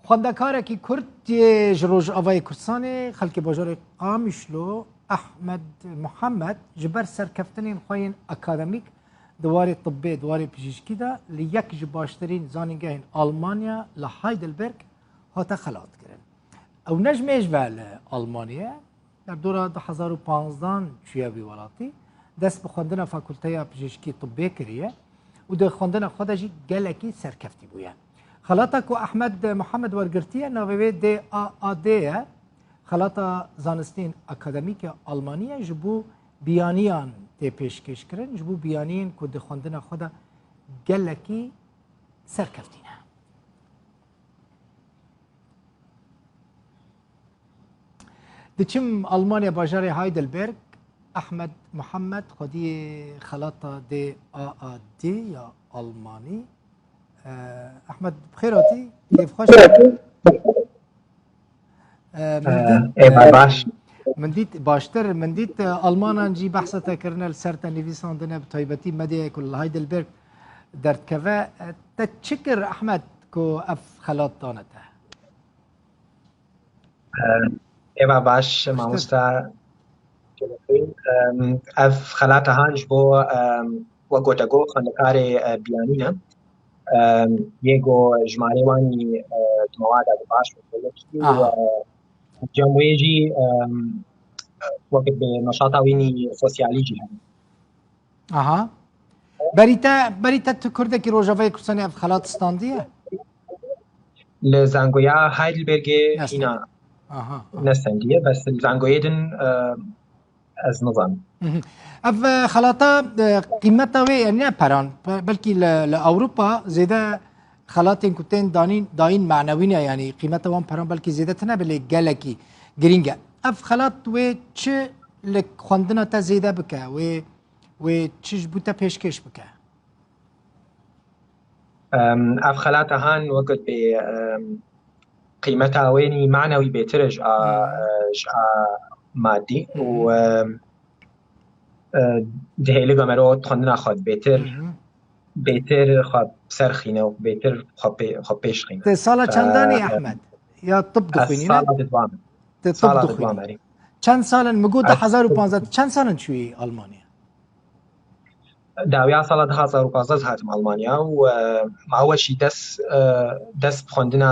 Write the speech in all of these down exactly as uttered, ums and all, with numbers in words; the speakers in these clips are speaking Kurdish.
Xwendekarekî Kurd yê ji Rojavayê Kurdistanê, xelkê bajarê Qamişlo, Ehmed Muhammed, ji ber serkeftinên xwe yên akademîk di warê tibbê, di warê pijîşkî de li yek ji baştirîn zanîngehên Almanya li Heidelberg hate xelatkirin. Ew ne ji mêj ve li Almanyê ye, Derdora du hezar û panzdan çûye wî welatî. Dest bi xwendina Fakulteya Pijîşkî Tibbê kiriye û di xwendina xwe de jî gelekî serkeftî bûye. Xelata ku Ehmed Muhammed wergirtiye, navê wê D A A D ye. Xelata Zanistên Akademîk ya Almanî ye, ji bo biyaniyan tê pêşkêşkirin, ji bo biyaniyên ku di xwendina xwe de gelekî serkeftî ne. Diçim Almanya, bajarê Heidelberg, Ehmed Muhammed, xwediyê xelata D A A D ya Almanî. Eh, Ehmed, bi xêr hatî, kêfxweş e. Eh, min dît, Ê, eh, baş. Min dît baştir, min dît, eh, Almanan jî behsa te kirine, li ser te nivîsandine, bi taybetî medyayê ku li Heidelberg derdikeve. Eh, te çi kir, Ehmed, ku ev xelat dane te? Eva baş, mamosta. Em, ev xelata han ji bo, em, we gote go xwendekarê, e, biyanî ne. Em, yê go jimarê wan jî, e, di mewada de baş û gelekî û, Aha. e, cem wê jî, em, wekî bi neşata wî nî sosyalî jî hene. Aha. Berî te, berî te tu Kurdekî Rojavayê Kurdistanê ev xelat standiye? Li zangoya Heidelbergê Nestand. hîna Aha, aha. nestendiye, bes li zangoyê din, e, ez nizanim. Mhm. Ev, e, xelata, e, qîmeta wê, e, ne peran, be-, belkî li, li Ewropa zêde xelatên ku tên danîn, dayîn manewî ne, yanî qîmeta wan peran belkî zêde tune be, lê gelekî girîng e. Ev xelat wê çi li xwendina te zêde bike, wê wê çi ji bo te pêşkêş bike? Em, ev xelata han wekî bê, em, qîmeta wê nî manewî bêtir e ji a, Hmm. e, ji a madî û, Hmm. em, e, dihêlika mero xwendina xwe bêtir, Hmm. bêtir xwe serxîne û bêtir xwe pê-, xwe pêş xîne. Te sala Fe- çendanî, Ehmed? Ya tib Ez dixwînî, ne? Sala didwam. Te tib Sala dixwînî. didwam, erê. Çend sal in? Min got Ez du hezar û panzdeh. Çend sal in çûyî Almanya? Dawiya sala du hezar û panzdeh hatim Almanya û, e, ma we jî dest, e, dest bi xwendina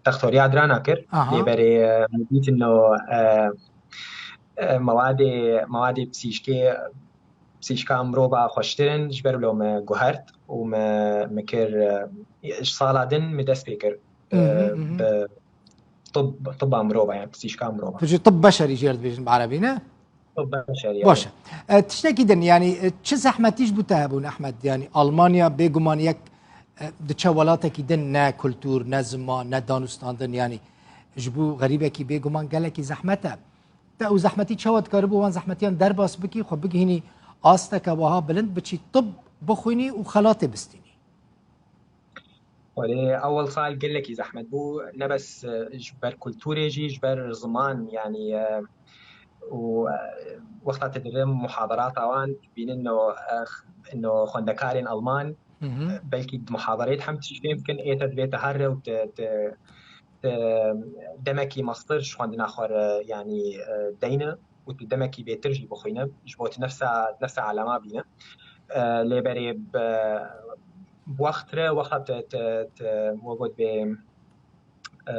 textoriya dirana kir. Aha. Lê berê, e, min dît ino, e, e, mewadê, mewadê psîşkê, psîşka mirova xweştir in, ji ber wilo me guhert û me, me kir, e, ji sala din me dest pê kir, e, Mhm, mhm. bi tib, tiba mirova, yani psîşka mirova. Tu jî tib beşerî jê re dibêjin bi erebî, ne? Tib beşerî, Baş e. yani. E, tiştekî din, yani, e, çi zehmetî ji bo te hebûn, Ehmed? Yani, Almanya bêguman yek, e, diçe welatekî din, ne kultur, ne ziman, ne danûstandin, yani, ji bo xerîbekî bêguman gelekî zehmet e. Te ew zehmetî çawa dikaribû wan zehmetiyan derbas bikî, xwe bigihînî asteke wiha bilind, biçî tib bixwînî û xelatê bistînî? Welê, ewel sal gelekî zehmet bû, ne bes, e, ji ber kulturê jî, ji ber ziman, yanî, e, û, e, wexta te dibe muhadarata wan, dibînin no, e, no xwendekarên Alman, Hı hı. e, belkî di muhadareyê de hem tişt fêm dikin, ê te divê te here û te, te, te demekî mestir ji xwendina xwe re, yanî, e, deyne. û tu demekî bêtir jî bixwîne, ji bo tu nefsa, nefsa alema bîne. E, lê berê bi, bi wext re, wexta tu, tu, tu, we got bê, e,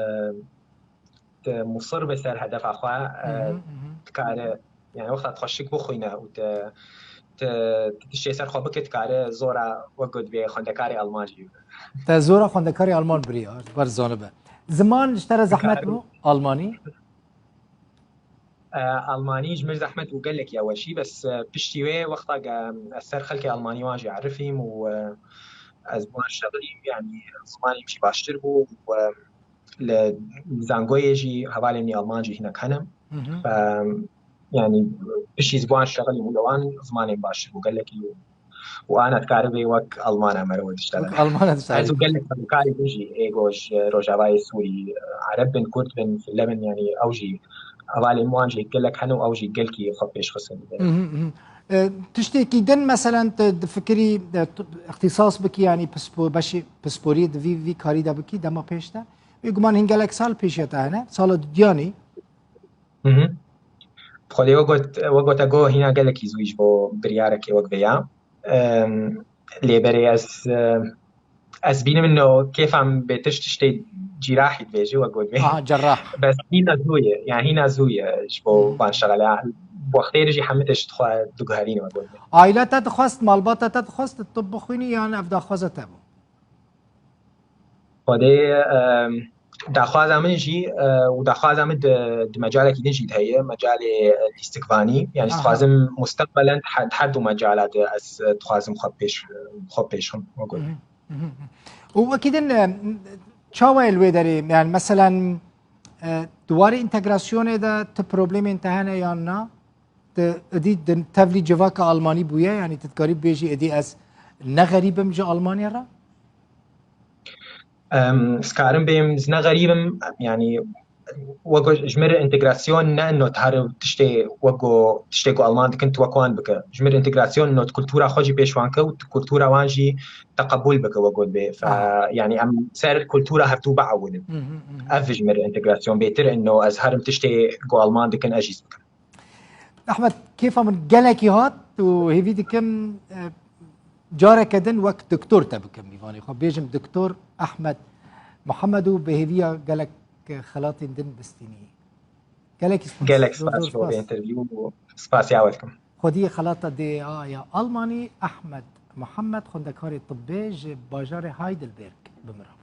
tu musir be ser hedefa xwe, e, Hı hı, hı hı. dikare, yani wexta tu xweşik bixwîne û tu, tu, tu tiştê ser xwe bike, dikare zora, we got bê, xwendekarê Alman jî be. Te zora xwendekarê Alman biriya, ji ber zanibe. Ziman ji te re zehmet Dikare. bû? Almanî? E, Almanî ji min zehmet bû gelekî ya weşî, bes, e, piştî wê wexta ke ez ser xelkê Almanî wan jî erifîm û, e, ez bi wan şexilîm, yanî zimanê min jî baştir bû û, e, li zangoyê jî hevalên min Alman jî hinek hene. Hı hı. E, yanî piştî ez bi wan şexilîm û li wan zimanê min baştir bû gelekî û û ana dikare bê wek Almana meriv diştene. Wek Almana diştene. Ez û gelek karî din jî ê go ji Rojavayê Sûrî, Ereb bin, Kurd bin, Fille bin, yanî ew jî hevalên wan jî gelek hene û ew jî gelkî xwe pêş xistin. Mhm, mhm. E, tiştekî din, meselen, tu difikirî, e, tu îxtîsas bikî, yanî pispo-, beşê pisporiyê di vî, vî karî de bikî, dema pêş de? Bêguman hîn gelek sal pêşiya te hene, sala dudiyanî. Mhm. Xwedê we got, we gote go hîna gelekî zû ji bo biryarekê wek vê ya. Em, lê berê ez, e, ez bînim ino kêfam bê tişt tiştê cîrahî dibêjî we got vê. Aha, cerrah. Bes hîna zû ye, yani hîna zû ye ji bo Mhm. van şexela. Wextê jî hemî tişt xwe diguherîne we got vê. Aîla te dixwest, malbata te dixwest tu tib bixwînî yan ev daxwaza te bû? Xwedê, em, daxwaza min jî, e, û daxwaza min di, di mecalekî din jî de heye, mecalê lîstikvanî. Yani Aha. dixwazim musteqbelen di her, di her du mecala de ez, e, dixwazim xwe pêş, xwe pêşxim. Wek got. Mhm, mhm, mhm. Û wekî din, e, çawa ye li wê derê? Yani meselen, e, di warê întegrasyonê de ti problemên te hene yan na? Tu êdî di tevlî civaka Almanî bûye, yani tu dikarî bibêjî êdî ez ne xerîb im ji Almanya re? Em, ez karim bêm, ez ne xerîb im, yani wek ji mir întegrasyon ne ino tu her tiştê wek ku, tiştê ku Alman dikin tu wek wan bike. Ji mir întegrasyon ino tu kultura xwe jî pêş wan ke û tu kultura wan jî teqebûl bike wek got bê. Fe, Aha. yani em ser kultura hevdû biewilin. Mhm, mhm. Ev ji mir întegrasyon bêtir ino ez herim tiştê ku Alman dikin ez jî bikim. Ehmed, kêfa min gelekî hat û hêvî dikim, e, careke din wek doktor te bikim mîvanê xwe. Bêjim doktor Ehmed Muhammed û bi hêviya gelek xelatên din bistînî. Gelekî spas. Gelek Zor zor spas ji bo spas. Interview û spasiya we dikim. Xwediyê xelata D A ya Almanî Ehmed Muhammed, xwendekarê tibbê ji bajarê Heidelberg, bi min re.